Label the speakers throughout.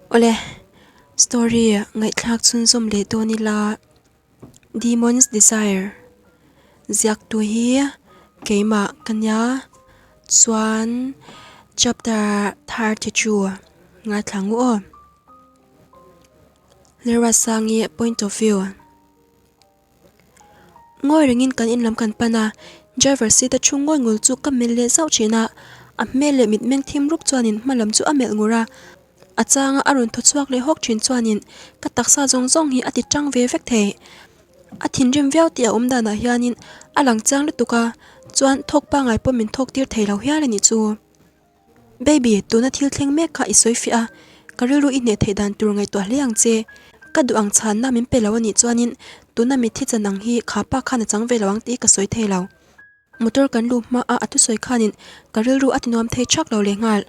Speaker 1: Awle, story ngaihthlak chhunzawm leh dawn ila Demon's Desire ziaktu hi keimah ka nia chuan chapter 32 ngaithla ngu aw. Lerwasangi point of view. Ngawi rengin kan in lam kan pan a, driver seat a thu ngawi ngul chu ka melh leh zauh thin a, a hmel leh mitmeng thim rup chuanin hma lam chu a melh ngur a, a changa a rawn thaw chhuak leh hawk thin chuanin ka taksa zawng zawng hi a ti tang ve vek thei. A thinrim viau tih a awm danah hianin a lang chiang lutuk a, chuan thawk pangai pawh min thawk tir thei lo hial a nih chu. Baby, tuna thil thleng mek kha i sawi fiah a, ka rilru i hneh theih dan tur ngaihtuah hle ang che. Ka duh ang chhanna min pe lo a nih chuanin tuna mitthi chan ang hi kha pa khan a chang ve lo ang tih ka sawi thei lo. Motor kan luh hma a a thusawi khanin ka rilru a tinuam thei thak lo leh nghal.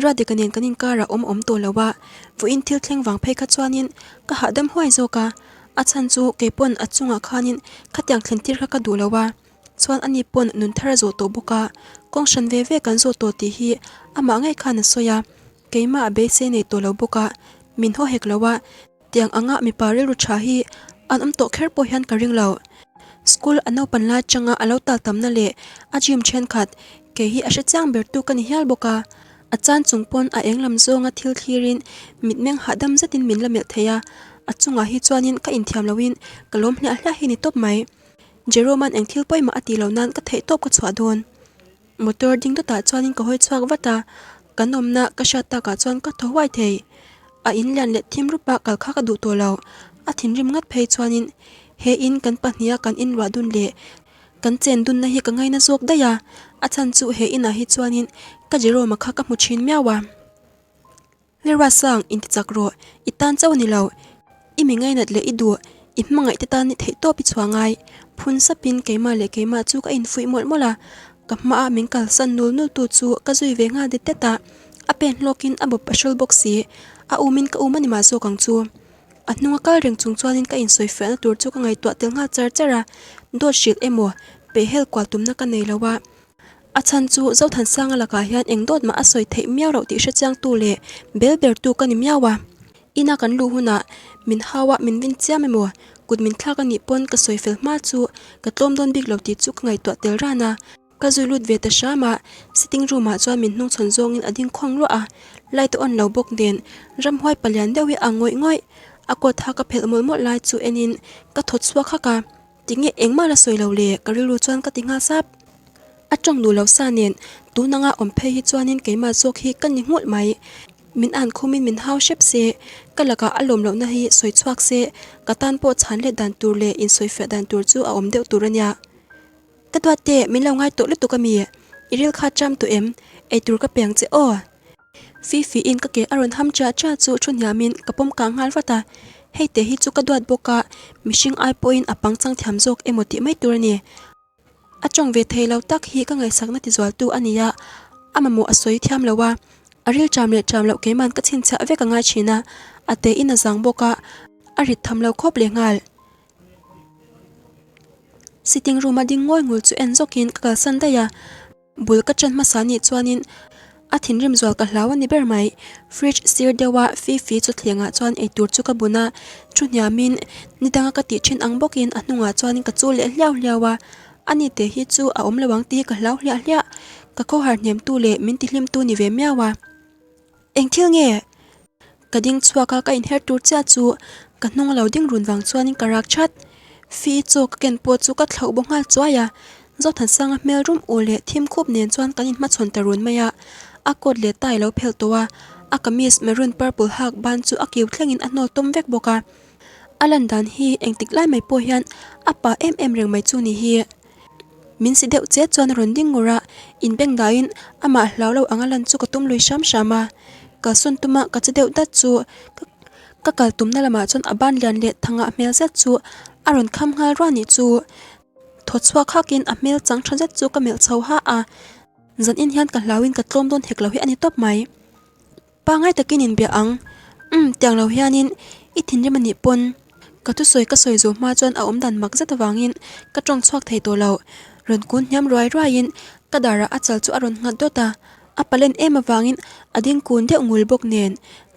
Speaker 1: Radhika nen kan inkarah awm awm tawh lo a, vawiin thil thleng vang phei kha chuanin ka hahdam huai zawk a, a chhan chu keipawn a chungah khanin khatiang thlen tir kha ka duh lo a. Chuan ani pawn nun thar a zawh tawh bawk a, kawng hran ve ve kan zawh tawh tih hi amah ngei khan a sawi a, keimah a beisei nei tawh lo bawk a, min haw hek lo a, tiang anga mipa rilru tha hi an awm tawh kher pawh hian ka ring lo. School a naupan lai changa a lo tal tamna leh a gym thenkhat kei hi a hre chiang ber tu ka ni hial bawk a, a chan chung pawn a eng lam zawnga thil thlirin mitmeng hahdam zetin min la melh thei a, a chungah hi chuanin ka inthiam loin ka lawm hliah hliah hi ni tawp mai. Jerome-a'n eng thil pawimawh a tih loh nan ka theih tawp ka chhuah dawn. Motor ding dawtah chuanin ka hawi chhuak vat a, kan awmna ka hriat takah chuan ka thaw huai thei. A in lian leh thim rupa kal kha ka duh tawh lo. A thinrim ngat phei chuanin he in kan pahniha kan inruah dun leh kan chen dunna hi ka ngaina zawk daih a, a chhan chu he inah hi chuanin ka Jerome-a kha ka hmu thin miau a. Lerua sang inti chak rawh, i tan chauh a ni lo. I mi ngainat leh i duh, i hmangaih te tan i theih tawp i chhuah ngai. Phun sapin keimah leh keimah chu ka infuih mawlh mawlh a, ka hmaah min kalsan nul nul tu chu ka zui ve nghal det det a, a pen hlawkin a bawp a hrawl bawk si, a umin ka um a ni mah zawk ang chu. A hnunga kal reng chung chuanin ka insawifiahna tur chu ka ngaihtuah tel nghal char char a, dawt hrilh emaw, pehhel kual tumna ka nei lo a, A chhan chu Zothansanga lakah hian eng dawt mah a sawi theih miau loh tih hrechiangtu leh bel bertu ka ni miau a. Ina kan luh hunah min hau a, min vin chiam emaw, kut min thlak a nih pawn ka sawi fel hma chu ka tlawm dawn bik lo tih chu ka ngaihtuah tel ran a. Ka zui lut ve ta hram a, sitting room ah chuan min hnungchhawn zawngin a ding khawng ruah a, light a on lo bawk nen ramhuai palian deuh hi a ngawih ngawih. A coat ha ka phelh mawlh mawlh lai chu enin ka thaw chhuak hak a. Tinge engmah la sawi lo le? Ka rilru chuan ka ti nghal sap. A tawng duh lo sa nen tun anga awm phei hi chuanin keimah zawk hi ka ni nghulh mai. Min an khumin min hau hrep se, ka lakah a lawm lohna hi sawi chhuak se, ka tan pawh chhan let dan tur leh insawifiah dan tur chu a awm deuh tur a nia. Ka duat te, min lo ngai tawh lutuk a mi? I ril kha cham tawh em? Eitur ka pe ang che aw. Fifiin ka ke a rawn ham cha cha chu thu hniamin ka pawm kang nghal vat a, hei te hi chu ka duat bawk a, mihring ai pawhin a pangchang thiam zawk emaw tih mai tur a ni. A tawng ve thei lo tak hi ka ngaihsakna tizualtu a ni a, a mamawh a sawi thiam lo a, a ril cham leh cham loh keiman ka chhinchhiah vek a ngai thin a, a te in a zang bawk a, a rit tham lo khawp leh nghal. Sitting room a ding ngawi ngul chu en zawkin ka kalsan daih a. Bul ka ṭan hmasa nih chuanin a thinrim zual ka hlau a ni ber mai. Fridge sir deuha Fifi chu thlengah chuan eitur chu ka bun a, thu hniamin ni danga ka tih ṭhin ang bawkin a hnungah chuanin ka chul leh hliau hliau a. Ani te hi chu a awm lo ang tih ka hlau hliah hliah. Ka khawhar hnemtu leh min tihlimtu ni ve miau a. Eng thil nge? Ka ding chhuak a, ka inher tur chiah chu ka hnung a lo ding run vang chuanin ka rak that. Fi chaw ka ken pawh chu ka thlauh bawk nghal chuai a, Zothansanga hmel rum u leh thim khup nen chuan kan inhmachhawn ta run mai a. A coat leh tie lo phelh tawh a, a kamis maroon purple hak ban chu a kiu thlengin a hnawl tawm vek bawk a. A lan dan hi engtik lai mai pawh hian a pa em em reng mai chu ni hi. Min si deuh che chuan a rawn ding ngur a, inbeng daiin amah hlau lo anga lan chu ka tum lui hram hram a. Kalsawn tuma ka che deuh dat chu ka kal tumna lamah chuan a ban lian leh thangah hmel zet chu a rawn kham nghal ruah nih chu. Thaw chhuak hakin a hmel chang tha zet chu ka melh chho ha a, zanin hian ka hlauin ka tlawm dawn hek lo hi a ni tawp mai. Pangai takin inbia ang. Umm, tiang lo hianin i thinrim a nih pawn. Ka thusawi ka sawi zawh hma chuan a awm dan mak zet avangin ka tawng chhuak thei tawh lo. Rawn kun hniam ruai ruaiin ka darah a chal chu a rawn nghat dawt a, a palen em avangin a ding kun deuh ngul bawk nen.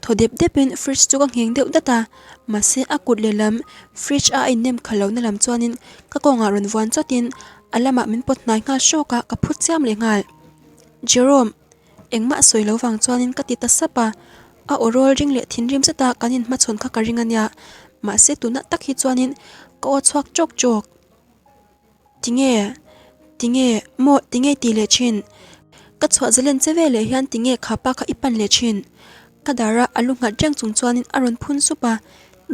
Speaker 1: Thaw dep depin fridge chu ka ngheng deuh dat a, mahse a kut lehlam fridge a a innem khalh lohna lam chuanin ka kawngah rawn vuan chawtin a lamah min pawt hnai nghal hrawk a, ka phut chiam leh nghal. Jerome, engmah sawi lo vang chuanin ka ti ta sap a, a aw rawl ring leh thinrim zeta kan inhmachhawn kha ka ring a nia, mahse tunah tak hi chuanin ka aw chhuak chawk chawk. Tinge? Tinge? Maw tinge i tih leh thin? Ka chhuah zalen che veleh hian tinge kha pa kha i pan leh thin? Ka dar a a lu nghat reng chung chuanin a rawn phun sup a,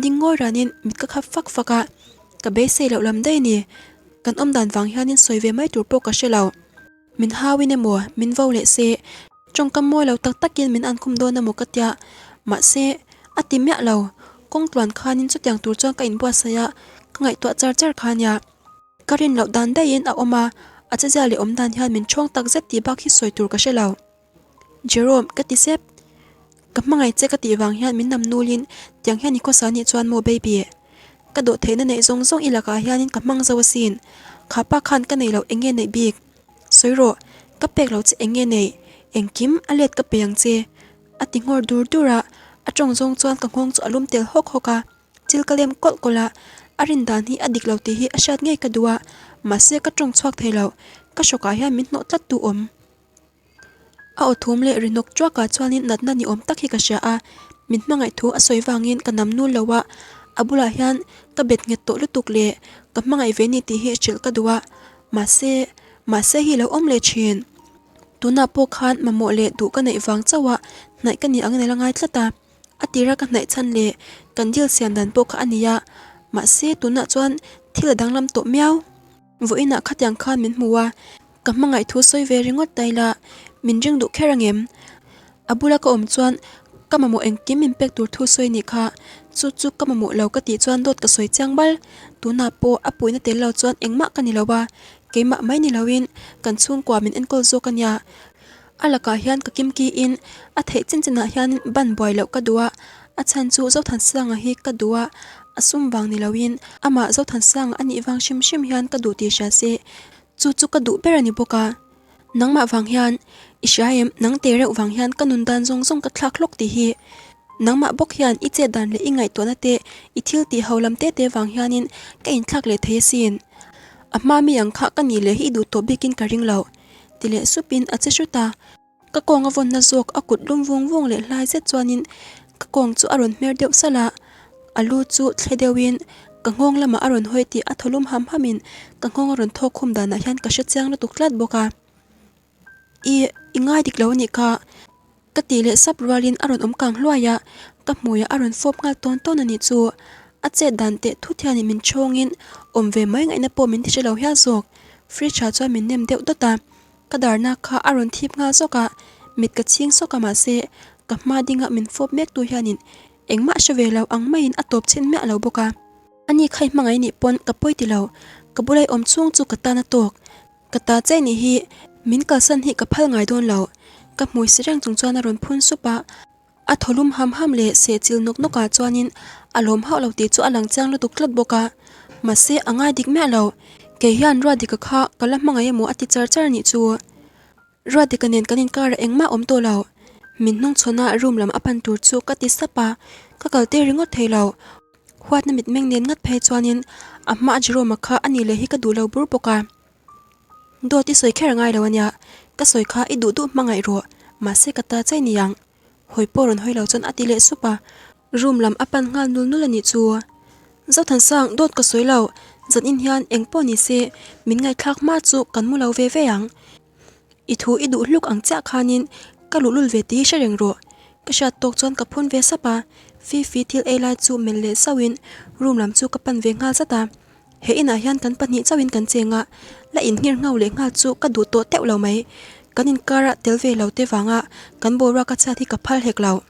Speaker 1: ding ngawi ranin mit ka khap fak fak a, ka beisei loh lam daih a ni. Kan awm dan vang hianin sawi ve mai tur pawh ka hre lo. Min hauin emaw, min vo leh se, tawngkam mawi lo tak takin min ankhum dawn emaw ka tia, mahse, a ti miah lo. Kawng tluan khanin chutiang tur chuan ka inbuatsaih a, ka ngaihtuah char char kha nia. Ka rin loh dan daihin a awm a, a chezia leh awm dan hian min ṭhawng tak zet tih bak hi sawi tur ka hre lo. Jerome, ka ti sep. Ka hmangaih che ka tih vang hian min nam nulin tiang hian i khawsa nih chuan maw baby? Ka dawh theihna neih zawng zawng i lakah hianin ka hmang zo asin. Kha pa khan ka neih loh eng nge neih bik? Sawi rawh, ka pek loh che eng nge neih? Engkim a let ka pe ang che. A ti nghawr dur dur a, a tawng zawng chuan ka nghawng chu a lum tel hawk hawk a. Thil ka lem kawlh kawlh a, a rin dan hi a dik lo tih hi a hriat ngei ka duh a, mahse ka tawng chhuak thei lo, ka hrawkah hian min hnawh tlat tu awm. A aw thum leh ri hnawk tuakah chuanin natna ni awm tak hi ka hria a, min hmangaih thu a sawi vangin ka nam nul lo a, a bulah hian ka bet nghet tawh lutuk leh ka hmangaih ve ni tih hi hrilh ka duh a, mahse, mahse hi lo awm leh thin. Tunah pawh khan mamawh leh duh ka neih vang chauh a hnaih ka nih angin a la ngai tlat a, a tira ka hnaih chhan leh kan deal siam dan pawh kha a ni a, mahse tunah chuan thil a danglam tawh miau. Vawiinah khatiang khan min hmu a, ka hmangaih thu sawi ve ringawt ta ila, min ring duh kher angem? A bula ka awm chuan ka mamawh engkim min pek tur thu sawi nih kha, chu chu ka mamawh lo ka tih chuan dawt ka sawi chiang bal. Tunah pawh a puihna tel lo chuan engmah ka ni lo a, keimah mai ni loin kan chhungkua min enkawl zawk a nia. A lakah hian ka kimkiin a theih chin chinah hian ban buai loh ka duh a, a chhan chu Zothansanga hi ka duh a, a sum vang ni loin amah Zothansanga a nih vang hrim hrim hian ka duh tih hria se, chu chu ka duh ber a ni bawk a. Nangmah vang hian, i hria em, nang te reuh vang hian ka nun dan zawng zawng ka thlak hlawk tih hi. Nangmah bawk hian i chet dan leh i ngaihtuahna te, i thil tih ho lam te te vang hianin ka inthlak leh thei asin. A hma mi ang kha ka nih leh hi i duh tawh bikin ka ring lo. Ti leh supin a che hrut a, ka kawng a vawnna zawk a kut lum vung vung leh hlai zet chuanin ka kawng chu a rawn hmer deuh salh a, a lu chu thle deuhin ka nghawng lamah a rawn hawi tih a thaw lum ham hamin ka nghawng a rawn thawk khum danah hian ka hre chiang lutuk tlat bawk a. I, i ngai dik lo a nih kha. Ka tih leh sap rualin a rawn awm kang hluai a, ka hmuiah a rawn fawp nghal tawn tawn a nih chu. A chet dan teh thut hianin min chhawngin awm ve mai ngaihna pawh min ti hre lo hial zawk. Fridge ah chuan min nem deuh dawt a, ka darna kha a rawn thip nghal zawk a, mit ka chhing sawk a mahse ka hma dinga min fawp mek tu hianin engmah hre ve lo ang maiin a tawp chhin miah lo bawk a. Ani kha i hmangaih nih pawn ka pawi ti lo, ka bula i awm chhung chu ka tan a tawk. Ka ta che nih hi, min kalsan hi ka phal ngai dawn lo. Ka hmui si reng chung chuan a rawn phun sup a, a thaw lum ham ham leh seh chil nawk nawk ah chuanin a lawm hauh lo tih chu a lang chiang lutuk tlat bawk a. Mahse a ngai dik miah lo, kei hian Ruatdika kha ka la hmangaih emaw a ti char char nih chu. Ruatdika nen kan inkar ah engmah awm tawh lo. Min hnung chhawn a room lam a pan tur chu ka ti sap a, ka kal tir ringawt thei lo. Huatna mitmeng nen ngat phei chuanin a hma a Jerome-a kha a nih leh hi ka duh lo bur bawk a. Dawt i sawi kher ngai lo ania, ka sawi kha i duh duh hmangaih rawh, mahse ka ta chai ni ang. Hawi pawh rawn hawi lo chuan a ti leh sup a, room lam a pan nghal nul nul a nih chu. Zothansang, dawt ka sawi lo, zanin hian eng pawh ni se min ngaihthlak hma chu kan mu lo ve ve ang. I thu i duh hluk ang chiah khanin ka luhlul ve tih hi hre reng rawh. Ka hriat tawk chuan ka phun ve sap a, Fifi thil ei lai chu melh leh zauhin room lam chu ka pan ve nghal zat a. He inah hian kan pahnih chauhin kan cheng a, la inngir ngau leh nghal chu ka duh tawh teuh lo mai. Kan inkara tel ve lo te vanga kan boruak a chhiat hi ka phal hek lo.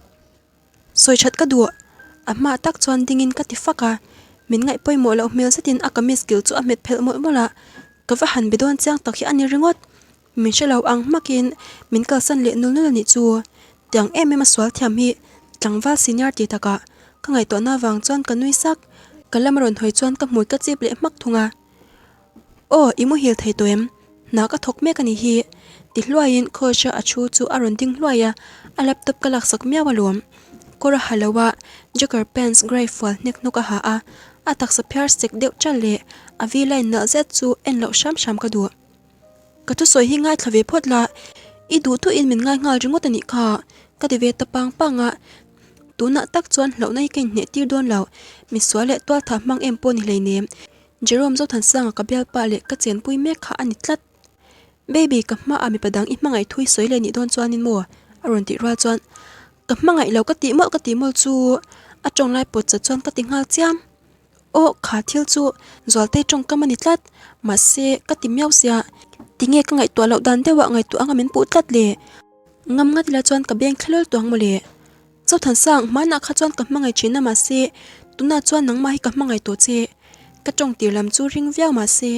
Speaker 1: Sawi that ka duh. A hma tak chuan dingin ka ti fak a, min ngaih pawimawh loh hmel zetin a kamis kil chu a hmet phelh mawlh mawlh a, ka va han be dawn chiang tak hi a ni ringawt. Min hre lo ang hmakin min kalsan leh nul nul a nih chu. Tiang em em a sual thiam hi tlangval senior ti takah ka ngaihtuahna avang chuan ka nui sak. Ka lam a rawn hawi chuan ka hmui ka chip leh hmak thung a. Aw, i muhil thei tawh em? Hna ka thawk mek a nih hi. Ti hluaiin Kawlhra a thu chu a rawn ding hluai a, a laptop ka laksak miau alawm. Kawr a ha lo a, jogger pants grey fual hnek hnawk a ha a, a taksa phiar sek deuh ṭalh leh a V-line nalh zet chu en loh hram hram ka duh. Ka thusawi hi ngaithla ve phawt la, i duh duhin min ngai nghal ringawt a nih kha, ka ti ve ta pang pang a. Tunah tak chuan hlauhna hi ka inhneh tir dawn lo, misual leh tualtha hmang em pawh ni hleinem. Jerome Zothansanga ka bialpa leh ka chenpui mek kha a ni tlat. Baby, ka hmaah mipa dang i hmangaih thui sawi leh nih dawn chuanin maw? a rawn tih rual chuan, Ka hmangaih lo ka tih mawlh ka tih mawlh chu a tawng lai pawt chat chuan ka ti nghal chiam. Aw, kha thil chu Zualtei tawngkam a ni tlat, mahse ka ti miau sia, tinge ka ngaihtuah loh dan deuhah ngaihtuah anga min puh tlat le? Ngam ngat ila chuan ka beng thla lawlh tuang mawle. Zothansang, hmanah kha chuan ka hmangaih thin a mahse tunah chuan nangmah hi ka hmangaih tawh che. Ka tawng tir lam chu ring viau mahse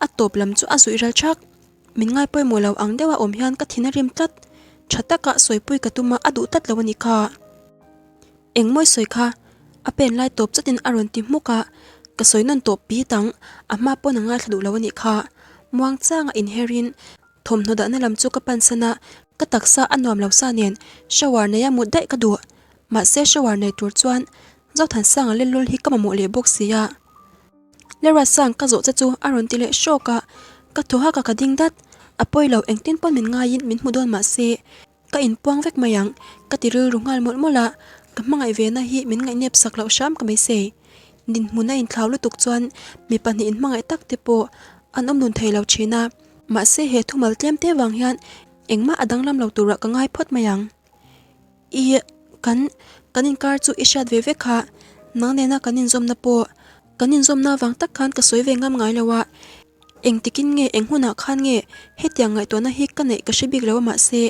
Speaker 1: a tawp lam chu a zuih ral thak. Min ngai pawimawh lo ang deuha awm hian ka thin a rim tlat. Tha taka sawipui ka tum a, a duh tlat lo a nih kha. Engmawi sawi kha? A pen lai tawp chatin a rawn ti hmuk a, ka sawi nawn tawh pit ang, a hma pawn a ngaithla duh lo a nih kha. Muangchanga inherin thawmhnaw dahna lam chu ka pansan a, ka taksa a nuam lo sa nen shower neia mut daih ka duh. Mahse shower nei tur chuan Zothansanga lellul hi ka mamawh leh bawk si a. Lerasang ka zawh che chu a rawn ti leh hrawk a, ka thaw hak a ka ding dat. A pawi lo engtin pawn min ngaiin min hmu dawn mahse ka inpuang vek mai ang ka ti rilru nghal mawlh mawlh a, ka hmangaih ve na hi min ngaihnep sak loh hram ka beisei. Dinhmun a inthlau lutuk chuan mi pahnih inhmangaih tak te pawh an awm dun thei lo thin a, mahse he thumal tlem te vang hian engmah a danglam lo turah ka ngai phawt mai ang. I, kan, kan inkar chu i hriat ve vek kha, nang nena kan inzawmna pawh, kan inzawmna vang tak khan ka sawi ve ngam ngai lo a, engtikin nge eng hunah khan nge hetiang ngaihtuahna hi ka neih ka hre bik lo a mahse,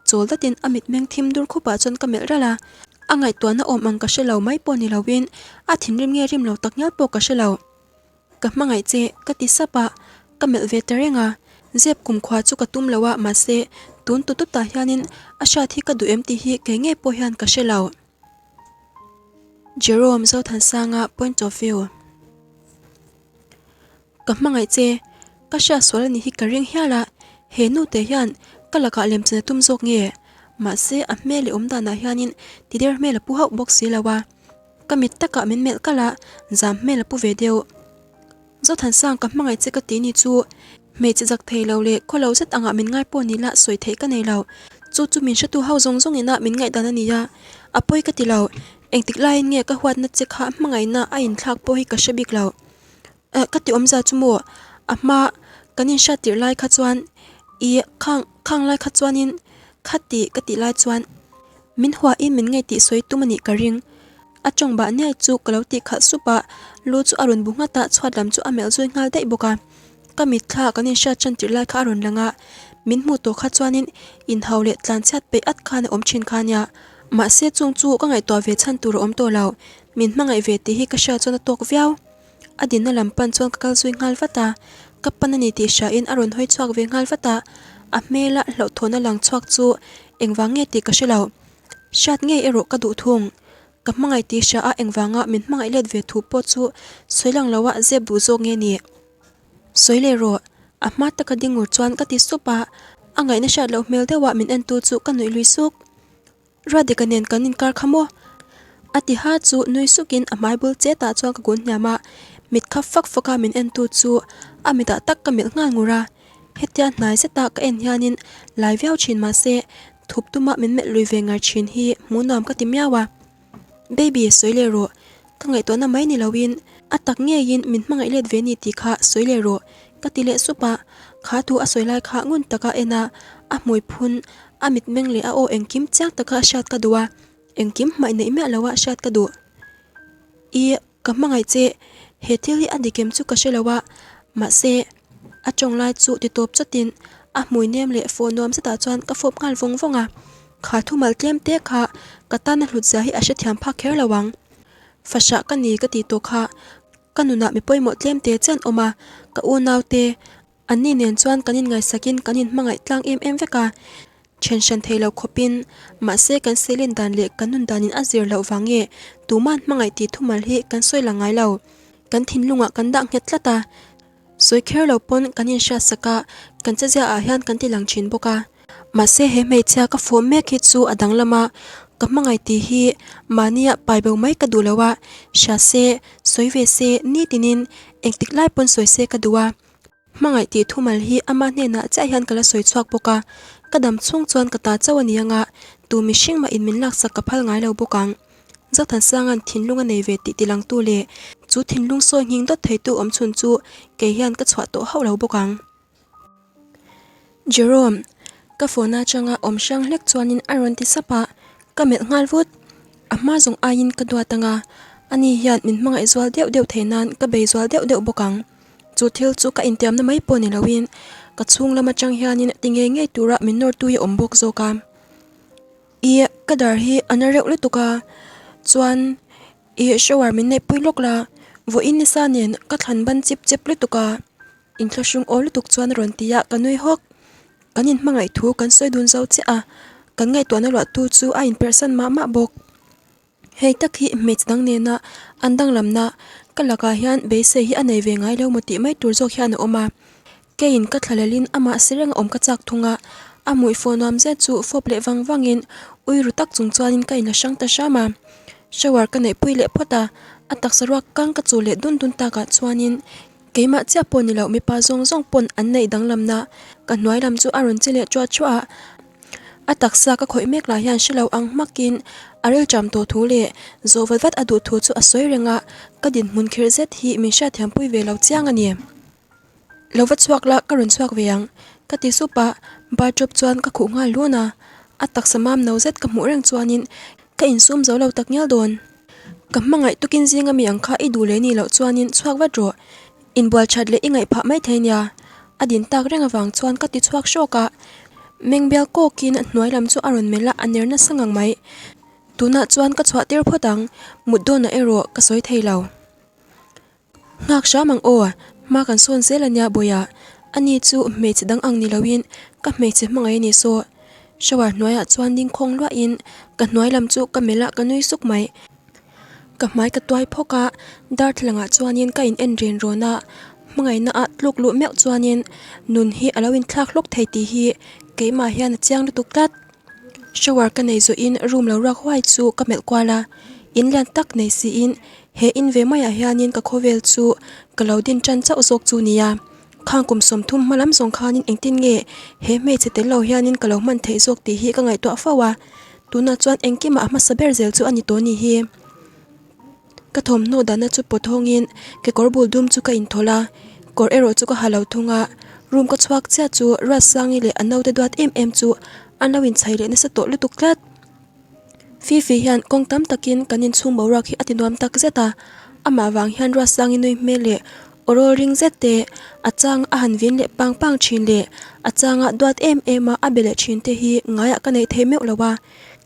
Speaker 1: chawl datin a mitmeng thim dur khupah chuan ka melh ralh a, a ngaihtuahna awm ang ka hre lo mai pawh ni loin a thinrim nge rim lo tak ngial pawh ka hre lo. Ka hmangaih che, ka ti sap a, ka melh ve ta reng a. Zep kumkhua chu ka tum lo a, mahse, tun tut tut ah hianin a hriat hi ka duh em tih hi kei ngei pawh hian ka hre lo. Jerome Zothansanga point of view. Ka hmangaih che, ka hriat sual a nih hi ka ring hial a, he nu te hian ka lakah lemchan a tum zawk nge? Mahse, a hmel leh awmdanah hianin tider hmel a pu hauh bawk si lo a. Ka mit takah min melh kalh a, zam hmel a pu ve deuh. Zothansang ka hmangaih che ka ti ni chu hmeichhe zak thei lo leh khaw lo zet angah min ngai pawh ni la sawi theih ka nei lo. Chu chu min hretu ho zawng zawng ina min ngaihdan a ni a, a pawi ka ti lo. Engtik laiin nge ka huatna che kha hmangaihna a inthlak pawh hi ka hre bik lo. Eh ka ti awmzia chu maw a hma kan inhriat tirh lai kha chuan ih khang khang lai kha chuanin kha tih ka tih lai chuan min huahin min ngei tih sawi tum a nih ka ring. A tawng bah niai chu ka lo tih khalh sup a, lu chu a rawn bu nghat a, chhuat lam chu a melh zui nghal daih bawk a. Ka mitthla kan inhriat tan tirh lai kha a rawn lang a, min hmuh tawh kha chuanin inhau leh tlanchhiat peih at khan a awm thin kha nia. Mahse chung chu ka ngaihtuah ve chhan tur a awm tawh lo, min hmangaih ve tih hi ka hriat chuan a tawk viau. A dinna lam pan chuan ka kal zui nghal vat a, ka pan a ni tih hriain a rawn hawi chhuak ve nghal vat a, a hmela hlauhthawn a lang chhuak chu engvang nge tih ka hre lo. Hriat ngei erawh ka duh thung. Ka hmangaih tih hria a engvanga min hmangaih let ve thu pawh chu sawi lang loa zep duh zawk nge ni. Sawi leh rawh, a hma taka ding ngur chuan ka ti sup a, a ngaihna hriat loh hmel deuha min entu chu ka nuih lui suk. Ruatdika nen kan inkar kha maw? A ti ha chu nui sukin a hmai bul chetah chuan ka kun hniam a, mit kha fak fak a min entu chu a mitah tak ka melh nghal ngur a. Hetia hnai zeta ka en hianin lai viau thin mahse thup tuma min melh lui ve ngar thin hi hmuh nuam ka ti miau a. Baby sawi leh rawh, ka ngaihtuahna mai ni loin a tak ngeiin min hmangaih let ve ni tih kha sawi leh rawh ka ti leh sup a, kha thu a sawi lai kha ngun taka en a, a hmui phun, a mitmeng leh a aw engkim chiang taka hriat ka duh a, engkim hmaih neih miah loa hriat ka duh. I, ka hmangaih che, he thil hi a dik em chu ka hre lo a, mahse, a tawng lai chu ti tawp chawtin a hmui nem leh fawh nuam zetah chuan ka fawp nghal vawng vawng a, kha thumal tlem te kha ka tana hlut zia hi a hrethiam phak kher lo ang. Fahrah ka ni ka tih tawh kha ka nunah mi pawimawh tlem te chian awm a, ka unau te, Anni nen chuan kan inngaihsakin kan inhmangaih tlang em em vek a, then hran thei lo khawpin, mahse kan seilen dan leh kan nun danin a zir loh vang nge tuman hmangaih tih thumal hi kan sawi la ngai lo. Kan thinlungah kan dah nghet tlat a, sawi kher lo pawn kan inhriatsak a, kan chezia ah hian kan ti lang thin bawk a. Mahse he hmeichhia ka fawm mek hi chu a danglam a, Ka hmangaih tih hi mahnia pai bo mai ka duh lo a, hria se, sawi ve se, nitinin engtik lai pawn sawi se ka duh a. Hmangaih tih thumal hi ama hnenah chiah hian ka la sawi chhuak bawk a, ka dam chhung chuan ka ta chauh a ni ang a, tu mihring mah in min laksak ka phal ngai lo bawk ang. Zothansanga'n thinlung a nei ve tih tilangtu leh chu thinlung sawi nghing dawt theitu awm chhun chu kei hian ka chhuah tawh hauh lo bawk ang. Jerome, ka phone atanga awm hrang hlek chuanin a rawn ti sap a, ka melh nghal vut. A hma zawng aiin ka duat ang a, ani hian min hmangaih zual deuh deuh thei nan ka bei zual deuh deuh bawk ang. Chu thil chu ka intiamna mai pawh ni loin ka chhung lam atang hianin ti ngei ngei tura min nawrtu hi a awm bawk zawk a. Ih, ka dar hi a na reuh lutuk a, chuan ih shower min neihpui lawk la, vawiin nisa nen ka thlan ban chip chep lutuk a. Inthlahrung aw lutuk chuan a rawn ti a, ka nui hawk. Kan inhmangaih thu kan sawi dun zo chiah a, kan ngaihtuahna luahtu chu a inperhsan mah mah bawk. Hei tak hi hmeichhe dang nena an danglamna ka lakah hian beisei hi a nei ve ngai lo maw tih mai tur zawk hian a awm a. Keiin ka thlalelin amah si reng a awm ka chak thung a, a hmuih fawh nuam zet chu fawp leh vang vangin ui ru tak chung chuanin ka inla hrang ta hram a. Shower ka neihpui leh phawt a, a taksa ruak kang ka chu leh dun dun takah chuanin Keimah chiah pawh ni loh mipa zawng zawng pawn an neih danglamna ka hnuai lam chu a rawn che leh chuah chuah a, a taksa ka khawih mek lah hian hre lo ang hmakin a rilṭam tawh thu leh zawh vat vat a duh thu chu a sawi reng a, ka dinhmun khirh zet hi min hriatthiampui ve lo chiang a ni. Lo va chhuak la ka rawn chhuak ve ang ka ti sup a, bathrobe chuan ka khuh nghal lun a, a taksa mam no zet ka hmuh reng chuanin ka insum zo lo tak ngial dawn. Ka hmangaih tukin zinga mi ang kha i duh leh nih loh chuanin chhuak vat rawh. Inbual that leh i ngaih phah mai thei nia. A din tak reng avang chuan ka ti chhuak hrawk a. Meng bial kawkin hnuai lam chu a rawn melh a, a ner nasa ngang mai. Tunah chuan ka chhuah tir phawt ang, mut dawnah erawh ka sawi thei lo. Nghak hram ang aw, hma kan sawn zel ania Bawiha, ani chu hmeichhe dang ang ni loin ka hmeichhe hmangaih a ni saw. Shower hnuaiah chuan ding khawng luahin ka hnuai lam chu ka melh a ka nui suk mai. Ka hmai ka tuai phawk a, darthlalangah chuanin ka in en ren rawn a, hmangaihna ah tluk luh meuh chuanin nun hi a lo inthlak hlawk thei tih hi keimah hian a chiang lutuk tlat. Shower ka nei zawhin room lo ruak huai chu ka melh kual a, in lian tak nei siin he in ve maiah hianin ka khawvel chu ka lo din tan chauh zawk chu nia. Khang kum 30 hma lam zawng khanin engtin nge he hmeichhe tel lo hianin ka lo hman theih zawk tih hi ka ngaihtuah fo a, tunah chuan engkimah a hmasa ber zel chu a ni tawh ni hi. Ka thawmhnaw dahna chu pawt hawngin kekawr bul dum chu ka inthawlh a, kawr erawh chu ka ha lo thung a, room ka chhuak chiah chu Ruatsangi leh a naute duat em em chu an lo inchhai leh nasa tawh lutuk tlat. Fifi hian kawng tam takin kan inchhung boruak hi a ti nuam tak zet a, amah vang hian Ruatsangi nui hmel leh aw rawl ring zet te, a chang a han vin leh pang pang thin leh a changa duat em em a a be leh thin te hi ngaiah ka neih thei meuh lo a,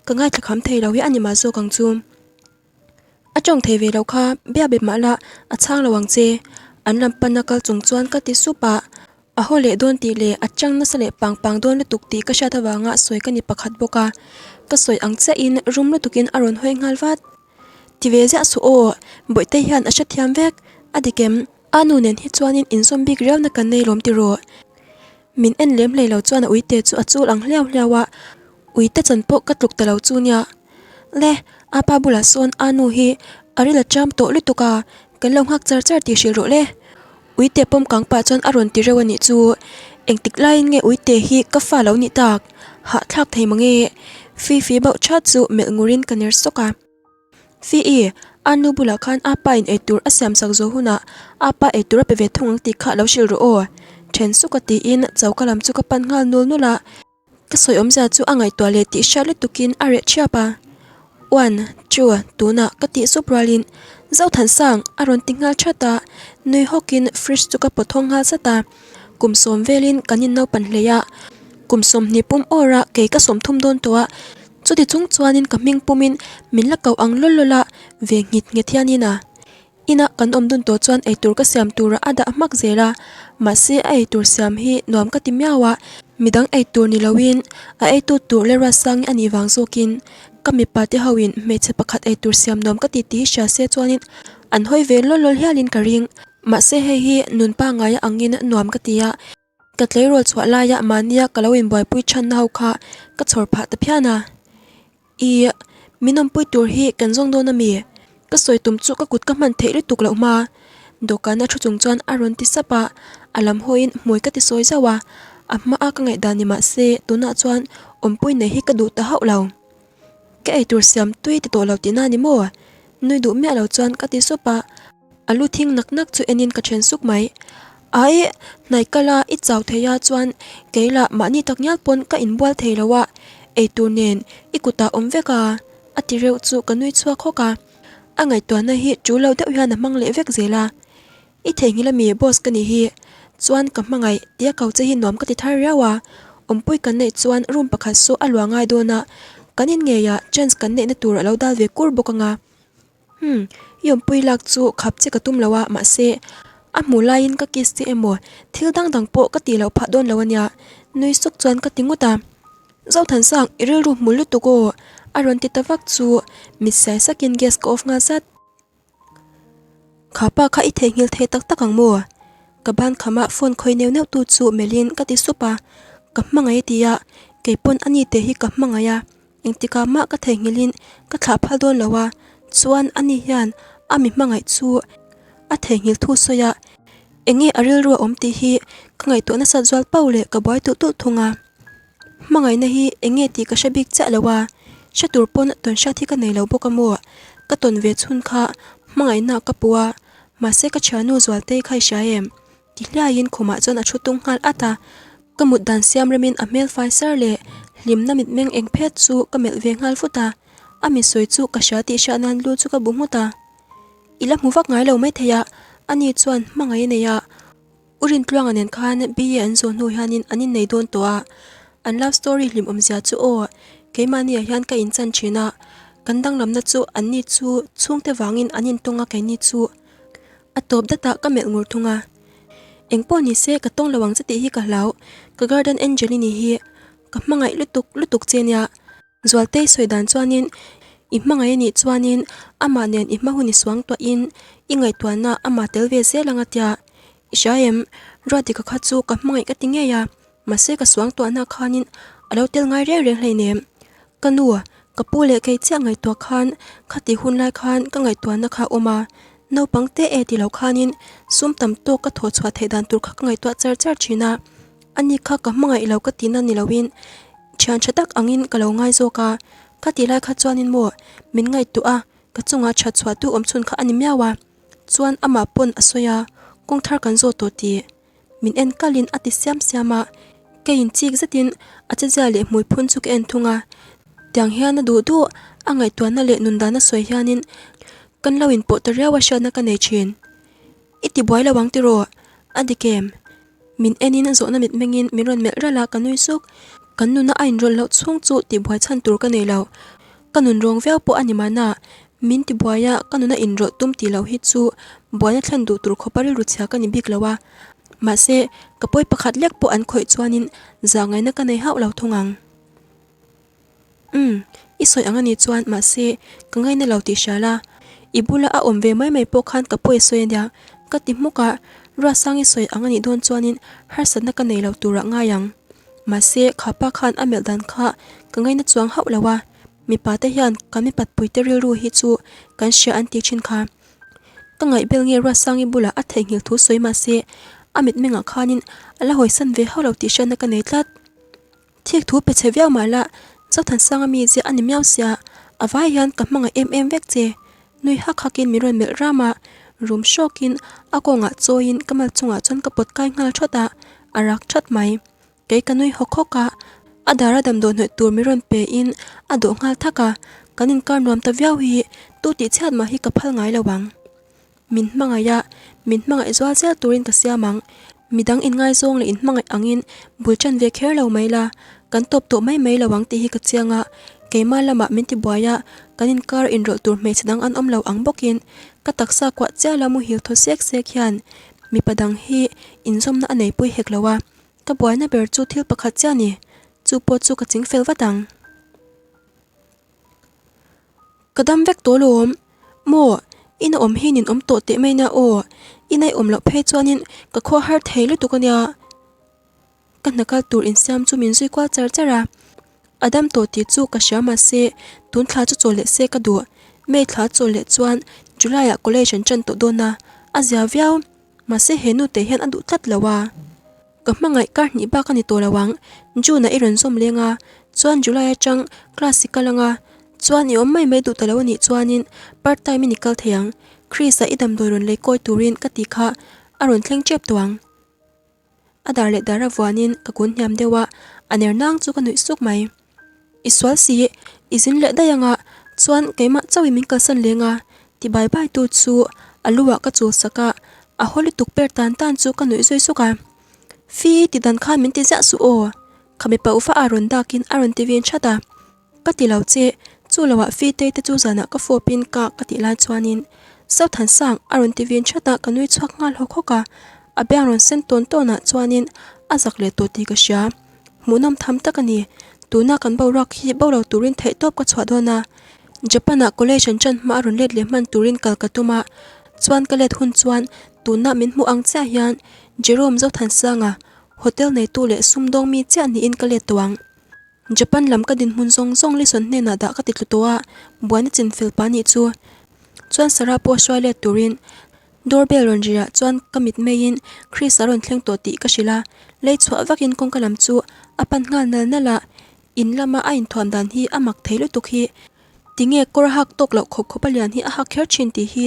Speaker 1: ka ngaithla kham thei lo hi a ni mah zawk ang chu. A tawng thei ve lo kha bia be mah la a chhang lo ang che. An lam pana kal chung chuan ka ti sup a, a haw leh dawn tih leh a chang nasa leh pang pang dawn lutuk tih ka hriat avanga sawi ka ni pakhat bawk a. Ka sawi ang chiahin rum lutukin a rawn hawi nghal vat. Ti ve ziah suh aw, Bawihte hian a hrethiam vek, a dik em? A nu nen hi chuanin inzawm bik riauna kan nei lawm tiraw? Min en lem hlei lo chuan a uite chu a chul ang hliau hliau a, uite chan pawh ka tluk ta lo chu nia. Le, a pa bulah sawn a nu hi a ril a cham tawh lutuk a, kan lo nghak char char tih hrilh rawh le. Uite pawm kang pah chuan a rawn ti reuh a nih chu. Engtik laiin nge uite hi ka fa lo nih tak? Hahthlak thei mange. Fifi bauh chat chu melh ngurin ka ner sawk a. Fi-i, a nu bulah khan a pa in eitur a siam sak zawh hunah a pa eitur a pe ve thung ang tih kha lo hrilh rawh aw. Then suk a tiin choka lam chu ka pan nghal nul nul a. Ka sawi awmzia chu a ngaihtuah leh tih hriat lutukin a reh thiap a. One, two, tunah ka tih sup rualin Zothansang a rawn ti nghal that a, nui hawkin fridge chu ka pawt hawng nghal zat a. Kum sawm velin kan in naupan hlei a, kum 20 pum awr a kei ka 30 dawn tawh a, chuti chung chuanin ka hming pumin min la koh ang lawl lawl a, ve nghit nghet hianin a. Ina kan awm dun tawh chuan eitur ka siam turah a dah hmak zel a, mahse a eitur siam hi nuam ka ti miau a, midang eitur ni loin a eitu tur leh Ruatsangi a nih vang zawkin ka mipa te hoin hmeichhe pakhat eitur siam nuam ka ti tih hi hria se chuanin an hawi ve lawl lawl hialin ka ring. Mahse hei hi nun pangngaia angin nuam ka ti a, ka tleirawl chhuah laia mahnia ka lo inbuaipui chhanna ho kha ka chhawr phah ta phian a. Ih, Min awmpui tur hi kan zawng dawn a mi? Ka sawi tum chu ka kut ka hman theih lutuk loh hma. Dawhkana thu chung chuan a rawn ti sap a, a lam hawiin hmui ka ti sawi zauh a, a hma a ka ngaihdan ni mah se tunah chuan awmpui nei hi ka duh ta hauh lo. Ka eitur siam tui ti tawh lo tihna ni maw? Nui duh miah lo chuan ka ti sup a. A lu thing nak nak chu enin ka then suk mai. Aih, hnai kal a, i chau thei a chuan kei lah mahni tak ngial pawn ka inbual thei lo a, eitur nen i kutah awm vek a, a ti reuh chu ka nui chhuak hawk a. A ngaihtuahna hi tul lo deuh hian a hmang leh vek zel a. I theihnghilh ami boss ka nih hi chuan ka hmangaih tia ko che hi nuam ka ti thar riau a, awmpui kan neih chuan room pakhat saw a luah ngai dawn a, kan in ngeiah chance kan neihna tur a lo dal ve kur bawk ang a. Umm, i awmpui lak chu khap che ka tum lo a, mahse a hmuh laiin ka kiss che emaw thil dang dang pawh ka tih loh phah dawn lo ania, nui suk chuan ka ti ngut a. Zothansang, i rilru hmu lutuk aw, a rawn ti ta vak chu mit sai sakin gas ka off nghal zat. Kha pa kha i theihnghilh thei tak tak ang maw? Ka ban khamah phone khawi neuh neuh tu chu melhin ka ti sup a, ka hmangaih a ti a, keipawn ani te hi ka hmangaih a. Engtikah mah ka theihnghilhin ka thlah phal dawn lo a, chuan ani hian a mi hmangaih chu a theihnghilh thu sawi a, enge a rilru a awm tih hi ka ngaihtuah nasat zual pauh leh ka buai tulh tulh thung a. Hmangaihna hi enge tih ka hre bik chiah lo a, hre tur pawn tawn hriat hi ka nei lo bawk a maw? Ka tawn ve chhun kha hmangaihna ka pu a, mahse ka thiannu Zualtei kha i hria em? Ti hliaiin khumah chuan a thu tung nghal at a, ka mut dan siam remin a hmel fai sar leh hlimna mitmeng eng phet chu ka melh ve nghal vut a, a mi sawi chu ka hria tih hriat nan lu chu ka bu nghut a. I la hmu vak ngai lo maithei a, ani chuan hmangaih a nei a, U Rintluanga nen khan BA an zawh hnu hianin an innei dawn tawh a, an love story hlim awmzia chu aw, keimahniah hian ka inchan thin a, kan danglamna chu anni chu chhungte vangin an intawng a keini chu A tawp datah ka melh ngur thung a. Eng pawh ni se ka tawng lo ang che tih hi ka hlau, ka garden angel i ni hi. Ka hmangaih lutuk lutuk che nia. Zualtei sawi dan chuanin i hmangaih a nih chuanin amah nen i hma hun i suang tuahin i ngaihtuahna amah tel ve zel ang a tia. I hria em? Ruatdika kha chu ka hmangaih ka ti ngei a. Mahse ka suangtuahna khanin a lo tel ngai reng reng hleinem. Ka nu, ka pu leh kei chiah ngaihtuah khan khati hun lai khan ka ngaihtuahna kha a awm a, naupang te e ti lo khanin sum tam tawk ka thawh chhuah theih dan tur kha ka ngaihtuah char char thin a. Ani kha ka hmangaih lo ka tihna ni loin thian tha tak angin ka lo ngai zawk a, khati lai kha chuanin maw min ngaihtuah a, ka chungah that chhuah tu awm chhun kha a ni miau a, chuan amah pawn a sawi a, kawng thar kan zawh tawh tih. Min en kalin a ti siam siam a, keiin chik zetin a chezia leh hmui phun chu ka en thung a. Tiang hian a duh duh a ngaihtuahna leh nun dan a sawi hianin kan lo inpawh ta riau a hriatna ka nei thin. I ti buai lo ang tiraw? A dik em? Min enin zawhna mitmengin min rawn melh ralh a, ka nui suk. Kan nuna a inrawlh loh chhung chu tihbuai chhan tur ka nei lo. Ka nun rawng viau pawh a ni mahna, min ti buai a, ka nuna inrawlh tum tih loh hi chu buaina thlen duh tur khawpa rilru chhia ka ni bik lo a. Mahse, ka pawi pakhat lek pawh an khawih chuanin zah ngaihna ka nei hauh lo thung ang. Umm, i sawi ang a nih chuan, mahse, ka ngaina lo tih hria la. I bula a awm ve mai mai pawh khan ka pawi sawi a nia, ka ti hmuk a, Ruatsangi sawi ang a nih dawn chuanin harsatna ka nei lo turah ngai ang. Mahse, kha pa khan a melh dan kha ka ngaina chuang hauh lo a, mipa te hian kan mipatpui te rilru hi chu kan hria an tih thin kha. Ka ngaihbel nge Ruatsangi bulah a theihnghilh thu sawi mahse, a mitmengah khanin a la hawisan ve hauh lo tih hriatna ka nei tlat. Thik thu pe chhe viau mah la, Zothansanga mi zia a ni miau sia, a vai hian ka hmangaih em em vek che. Nui hak hakin min rawn melh ram a, rum hrawkin a kawngah chawiin ka mal chungah chuan ka pawt kai nghal thawt a, a rak that mai. Kei ka nui hawk hawk a, a dara damdawi hnawih tur min rawn pe in a dawh nghal thak a, kan inkar nuam ta viau hi tu tih chhiat mah hi ka phal ngai lo ang. Min hmangaih a, min hmangaih zual zel turin ka siam ang. Midang inngaizawng leh inhmangaih angin bul ṭan ve kher lo mai la, kan tawp tawh mai mai lo ang tih hi ka chiang a, keimah lamah min ti buai a, kan inkar inrawlh tur hmeichhe dang an awm lo ang bawkin ka taksa kuah chiala muhil thaw sek sek hian mipa dang hi inzawmna a neipui hek lo a, ka buaina ber chu thil pakhat chiah a ni, chu pawh chu ka chingfel vat ang. Ka dam vek tawh lawm. Maw, ina awm hi nin awm tawh teh mai nia aw. Ina i awm loh phei chuanin ka khua har thei lutuk a nia. Ka hna kal tur insiam chu min zui kual char char a. A dam tawh tih chu ka hria mahse tun thla chu chawl leh se ka duh. May thla chawl leh chuan July ah college an ṭan tawh dawn a, a zia viau. Mahse he nu te hian a duh tlat lo a. Ka hmangaih kar hnih bak a ni tawh lo ang. June ah i rawn zawm leng a, chuan July atang class i kal ang a, chuan i awm mai mai duh ta lo a nih chuanin part time in i kal thei ang. Chris ah i damdawi rawn lei kawi turin ka ti kha a rawn thleng tep tawh ang. A dar leh dar a vuanin ka kun hniam deuh a, a ner nang chu ka nuih suk mai. I sual si, i zin leh daih anga, chuan keimah chauhin min kalsan leng a, ti bai bai tu chu a lu ah ka chul sak a, a haw lutuk per tan tan chu ka nuih zui suk a. Fi ti dan khan min ti ziah suh aw, kha mipa ufa a rawn dakin a rawn ti vin that a. Ka ti lo che, chu lo ah Fitei te chu zanah ka fawp in ka ka tih lai chuanin Sothansang a rawn ti vin that a, ka nui chhuak nghal hawk hawk a, a biang rawn sen tawn tawn ah chuanin a zak leh tawh tih ka hria. Hmuhnawm tham tak a ni, tuna kan boruak hi bo lo turin theihtawp ka chhuah dawn a, Japan ah college an ṭan hma a rawn let leh hman turin kal ka tum a, chuan ka let hun chuan tuna min hmuh ang chiah hian Jerome Zothansanga hotel neitu leh sumdawng mi chiah niin ka let tawh ang. Japan lam ka dinhmun zawng zawng Lison hnenah dah ka ti tlu tawh a, buaina chinfel pa nih chu. Chuan Sarah pawh hruai let turin door bell rawn ri ah chuan ka mit meiin Chris a rawn thleng tawh tih ka hrilh a, lei chhuah vakin kawngka lam chu a pan nghal nal nal a, in lama a inthuam dan hi a mak thei lutuk hi. Tinge kawr a hak tawk loh khawp khawp a lian hi a hak kher thin tih hi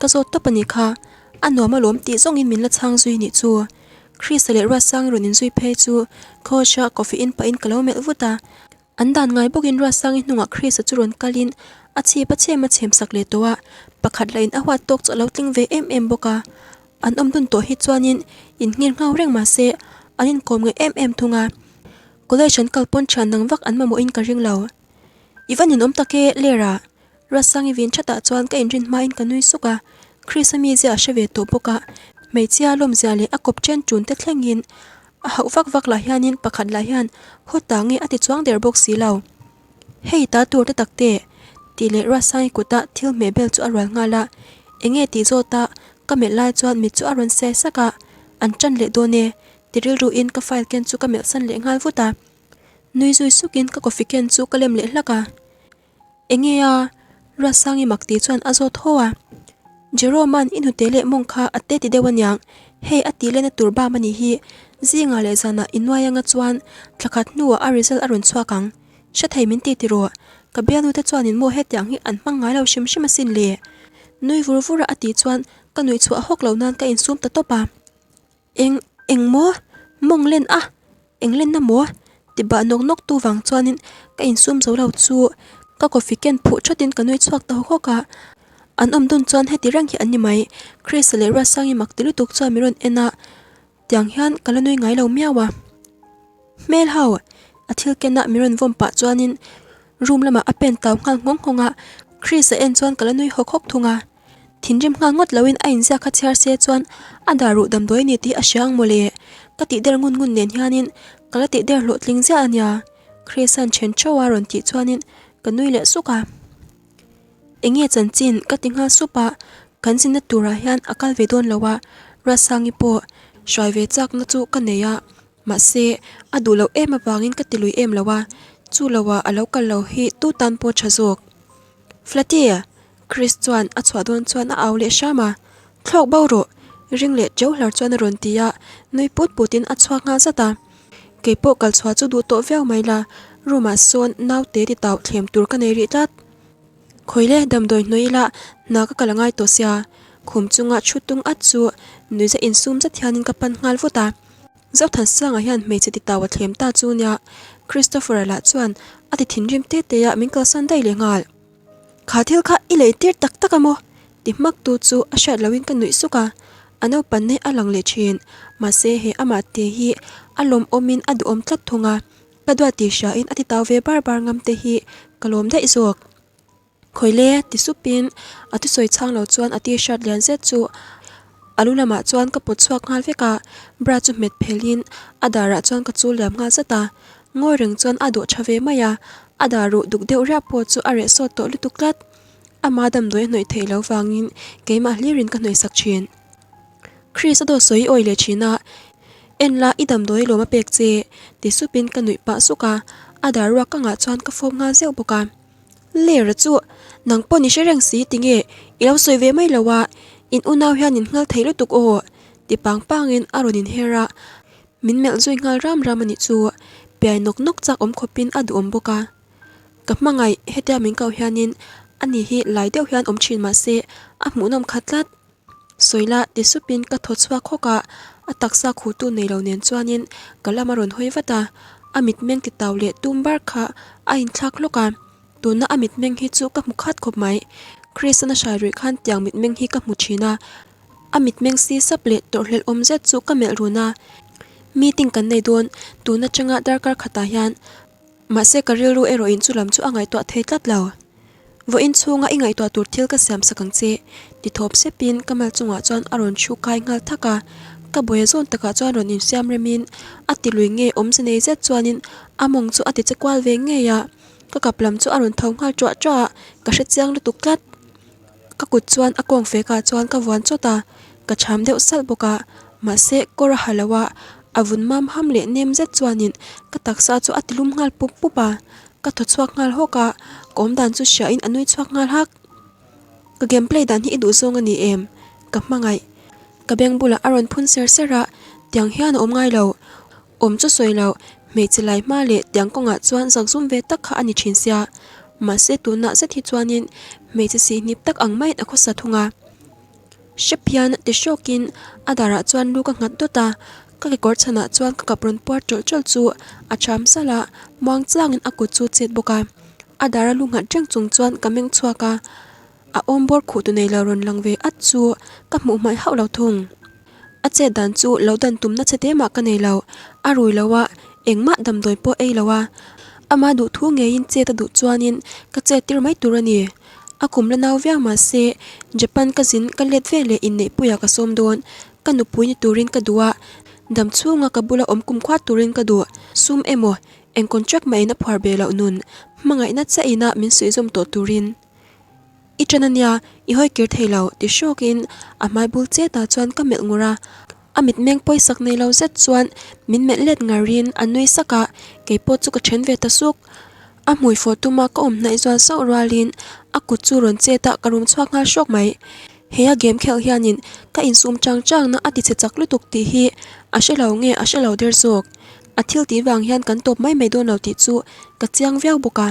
Speaker 1: ka zawt tawp a ni kha, a nuam alawm tih zawngin min la chhang zui nih chu. Chrisa leh Ruatsangi rawn inzui phei chu Coach-a coffee in pahin ka lo melh vut a, an dan ngai bawkin Ruatsangi hnungah Chrisa chu rawn kalin a chhip a chhem a chhem sak leh tawh a, pakhat lah in a huat tawk chu a lo tling ve em em bawk a, an awm dun tawh hi chuanin inngir nghau reng mahse an inkawm ngaih em em thung a, college an kal pawn thian dang vak an mamawhin ka ring lo. I va ninawm tak e, Lera. Ruatsangi vin thatah chuan ka inrin hmain ka nui suk a, Chris-a mizia a hre ve tawh bawk a, hmeichhia lawmzia leh a kawp chen tun te thlengin a hauh vak vak lah hianin pakhat lah hian haw ta nge a ti chuang der bawk si lo. Hei ta tur te tak te, tih leh Ruatsangi kuta thil hmeh bel chu a rual nghal a, enge tih zawta ka melh lai chuan mit chu a rawn siai sak a, an ṭan leh dawn e, ti rilruin ka file ken chu ka melh san leh nghal vut a. Nui zui sukin ka coffee ken chu ka lem leh hlak a. Enge a? Ruatsangi mak tih chuan a zawt haw a. Jerome-a'n i hnute leh mawng kha a te ti deuh aniang, hei a tih lehna tur bam a nih hi. Zingah leh zanah i nuai anga chuan thla khat hnuah a result a rawn chhuak ang. Hre thei min ti ti rawh. Ka bialnute chuanin maw hetiang hi an hmang ngai lo hrim hrim asin le. Nui vur vur a a tih chuan ka nuih chhuah hawk lo nan ka insum ta tawp a. Eng, eng maw? Mawng len a, eng lenna maw? Ti bah nawk nawk tu vang chuanin ka insum zo lo chu ka coffee ken phuh thatin ka nui chhuak ta hawk hawk a. An awm dun chuan heti reng hi an ni mai. Chris-a leh Ruatsangi mak ti lutuk chuan min rawn en a, tiang hian ka la nui ngai lo miau a. Hmel ho! A thil kenah min rawn vawm pah chuanin room lamah a pen tau nghal nghawng nghawng a, Chris-a en chuan ka la nui hawk hawk thung a. Thinrim nghal ngawt loin a inziak kha chhiar se chuan a dar ruh damdawi a ni tih a hria ang mawle. Ka tih der ngun ngun nen hianin ka la tih der hlawhtling ziah a nia. Chris-a'n then theuh a rawn tih chuanin ka nui leh suk a. Enge chanchin ka ti nghal sup a, kan zinna turah hian a kal ve dawn lo a, Ruatsangi pawh hruai ve chakna chu ka nei a, mahse a duh loh em avangin ka ti lui em lo a, chu loah a lo kal lo hi tu tan pawh tha zawk. Flatie! Chris chuan a chhuah dawn chuan a au leh hram a, Thlawk bo rawh! Ring leh teuh hlar chuan a rawn ti a, nui put putin a chhuak nghal zat a. Kei pawh kal chhuah chu duh tawh viau mai la, room ah sawn naute ti tau thlem tur ka nei rih tlat. Khawile damdawi hnuai ila hna ka kal a ngai tawh sia, khum chunga thu tung at chu nuiza insum zet hianin ka pan nghal vut a. Zothansanga hian hmeichhe ti tau a thlem ta chu nia, Christopher-a lah chuan a ti thinrim te te a min kalsan daih leh nghal. Kha thil kha i lei tir tak tak a maw? ti hmak tu chu a hriat loin ka nuih suk a, a naupan nei a lang leh thin. Mahse he amah te hi a lawmawmin a duhawm tlat thung a, ka duat tih hriain a ti tau ve bar bar ngam te hi ka lawm daih zawk. Khawile ti supin a thusawi chhang lo chuan a t-shirt lian zet chu a lu lamah chuan ka pawt chhuak nghal vek a, bra chu hmet phelhin a darah chuan ka chul liam nghal zat a, ngawi reng chuan a dawh tha ve mai a, a dar ruh duk deuh riah pawh chu a reh sawt tawh lutuk tlat. Ama damdawi a hnawih theih loh vangin keimah hlirin ka hnawih sak thin. Chris a dawt sawi i awi leh thin a, en la i damdawi lawm a pek che ti supin ka nuih pah suk a. A dar ruak kangah chuan ka fawp nghal zeuh bawk a. Lera chu nang pawh i hre reng si tinge i lo sawi ve mai lo a, in unau hian in nghal thei lutuk aw ti pang pangin a rawn inher a, min melh zui nghal ram ram a nih chu. Piai nawk nawk chak awm khawpin a duhawm bawk a. Ka hmangaih hetia min kau hianin ani hi lai deuh hian awm thin mahse a hmuhnawm khat tlat. Sawi la ti supin ka thaw chhuak hawk a, a taksa khuhtu nei lo nen chuanin ka lam a rawn hawi vat a, a mitmeng ti tau leh tum bar kha a inthlak hlawk a, tuna a mitmeng hi chu ka hmu khat khawp mai. Christian a hrai ruih khan tiang mitmeng hi ka hmu thin a, a mitmeng si sap leh tawrhhlelh awm zet chu ka melh run a, meeting kan nei dawn tun atanga darkar khatah hian Mahse ka rilru erawhin chu lam chu a ngaihtuah thei tlat lo. Vawiin chhunga i ngaihtuah tur thil ka siam sak ang che, ti thawp sepin ka mal chungah chuan a rawn chhu kai nghal thak a. Ka buai zawn takah chuan rawn insiam remin a ti lui nge awmze nei zet chuanin a mawng chu a ti che kual ve ngei a. Ka kap lam chu a rawn tho nghal ṭuah ṭuah a, ka hre chiang lutuk tlat. Ka kut chuan a kawng fekah chuan ka vuan chawt a, ka cham deuh salh bawk a, mahse kawr a ha lo a, a vun mam ham leh nem zet chuanin ka taksa chu a ti lum nghal pup pup a, ka thaw chhuak nghal hawk a, ka awm dan chu hriain a nui chhuak nghal hak. Ka game play dan hi i duh zawng a ni em? Ka hmangaih. Ka beng bulah a rawn phun ser ser a, tiang hian a awm ngai lo. Awm chu sawi lo, hmeichhe lai hma leh tiang kawngah chuan zakzum ve tak kha a ni thin sia. Mahse tunah zet hi chuanin hmeichhe sihhnip tak ang maiin a khawsa thung a. Hrep hian ti hrawkin a darah chuan lu ka nghat dawt a, ka kekawr chhanah chuan ka kap rawn puar tawlh tawlh chu a cham salh a, muang changin a kut chu chet bawk a. A dara lu nghat reng chung chuan ka meng chhuak a, a awm bawr khuh tu nei lo rawn lang ve at chu ka hmuh hmaih hauh lo thung. A chet dan chu lo dan tumna che te mah ka nei lo, a rui lo a, engmah damdawi pawh ei lo a, ama duhthu ngeiin chet a duh chuanin ka chet tir mai tur a ni. A kum la nau viau mah se, Japan ka zin ka let ve leh inneihpuiah ka sawm dawn, ka nupui ni turin ka duh a, dam chhunga ka bula awm kumkhua turin ka duh, sum emaw, eng contract mahin a phuar be loh nun, hmangaihna chiah ina min suihzawm tawh turin. I ṭan a nia, i hawi kir thei lo, ti hrawkin a hmai bul chetah chuan ka melh ngur a. A mitmeng pawisak nei lo zet chuan min melh let ngarin a nui sak a, kei pawh chu ka ṭhen ve ta suk. A hmui fawh tuma ka awm hnaih zual sauh rualin a kut chu rawn chet a, ka rum chhuak nghal hrawk mai. He a game khelh hianin ka insum chang changna a tichhe chak lutuk tih hi a hre lo nge a hre lo der zawk. A thil tih vang hian kan tawp mai mai dawn lo tih chu ka chiang viau bawk a.